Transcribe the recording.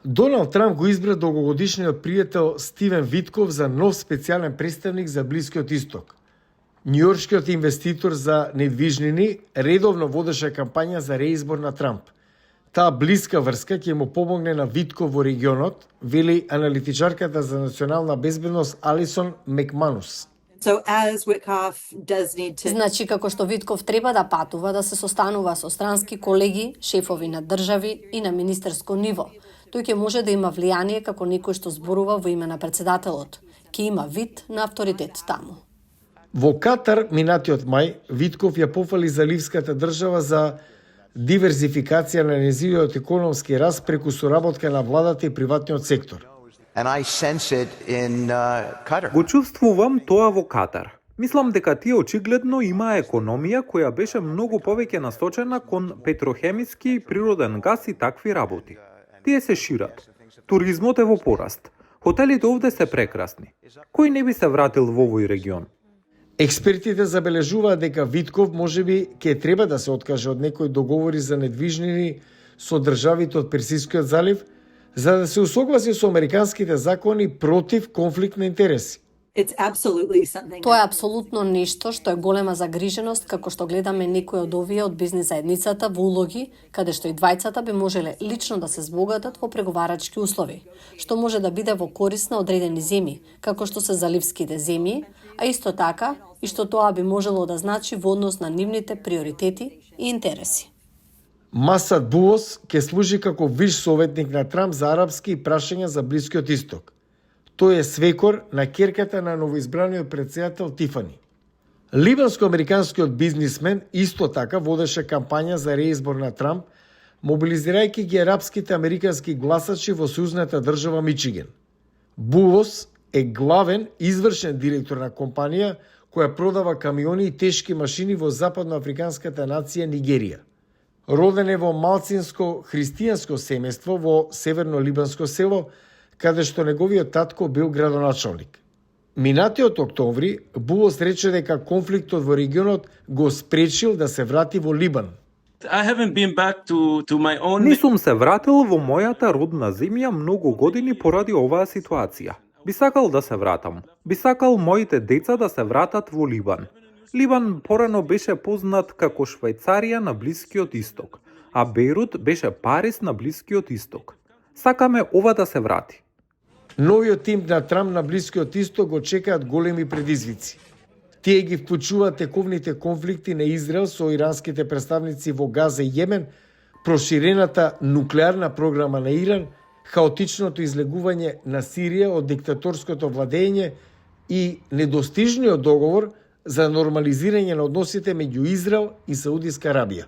Доналд Трамп го избра долгогодишниот пријател Стивен Витков за нов специјален представник за Блискиот Исток. Њујоршкиот инвеститор за недвижнини редовно водеше кампања за реизбор на Трамп. Таа блиска врска ќе му помогне на Витков во регионот, вели аналитичарката за национална безбедност Алисон Мекманус. Значи, како што Витков треба да патува, да се состанува со странски колеги, шефови на држави и на министерско ниво. Тој ќе може да има влијание како некој што зборува во име на председателот. Ќе има вид на авторитет таму. Во Катар, минатиот мај, Витков ја пофали заливската држава за диверзификација на незиниот економски раст преку соработка на владата и приватниот сектор. Го чувствувам тоа во Катар. Мислам дека тие очигледно имаа економија која беше многу повеќе насочена кон петрохемиски, природен газ и такви работи. Тие се шират. Туризмот е во пораст. Хотелите овде се прекрасни. Кој не би се вратил во овој регион? Експертите забележуваат дека Витков можеби ќе треба да се откаже од некои договори за недвижнини со државите од Персискиот залив, за да се усогласи со американските закони против конфликт на интереси. Тоа е апсолутно нешто што е голема загриженост, како што гледаме некои од овие од бизнис заедницата во улоги, каде што и двајцата би можеле лично да се збогатат во преговарачки услови, што може да биде во корист на одредени земји, како што се заливските земји, а исто така и што тоа би можело да значи во однос на нивните приоритети и интереси. Масад Буос ќе служи како виш советник на Трамп за арапски прашања за Блискиот Исток. Тој е свекор на ќерката на новоизбраниот претседател Тифани. Либанско-американскиот бизнисмен исто така водеше кампања за реизбор на Трамп, мобилизирајќи ги арапските американски гласачи во сојузната држава Мичиген. Буос е главен извршен директор на компанија која продава камиони и тешки машини во западноафриканската нација Нигерија. Роден е во малцинско христијанско семејство во северно-либанско село, каде што неговиот татко бил градоначалник. Минатиот октомври, Буос рече дека конфликтот во регионот го спречил да се врати во Либан. Не сум се вратил во мојата родна земја многу години поради оваа ситуација. Би сакал да се вратам. Би сакал моите деца да се вратат во Либан. Либан порано беше познат како Швајцарија на Блискиот Исток, а Бејрут беше Париз на Блискиот Исток. Сакаме ова да се врати. Новиот тим на Трамп на Блискиот Исток го чекаат големи предизвици. Тие ги вклучуваат тековните конфликти на Израел со иранските представници во Газа и Јемен, проширената нуклеарна програма на Иран, хаотичното излегување на Сирија од диктаторското владење и недостижниот договор за нормализирање на односите меѓу Израел и Саудиска Арабија.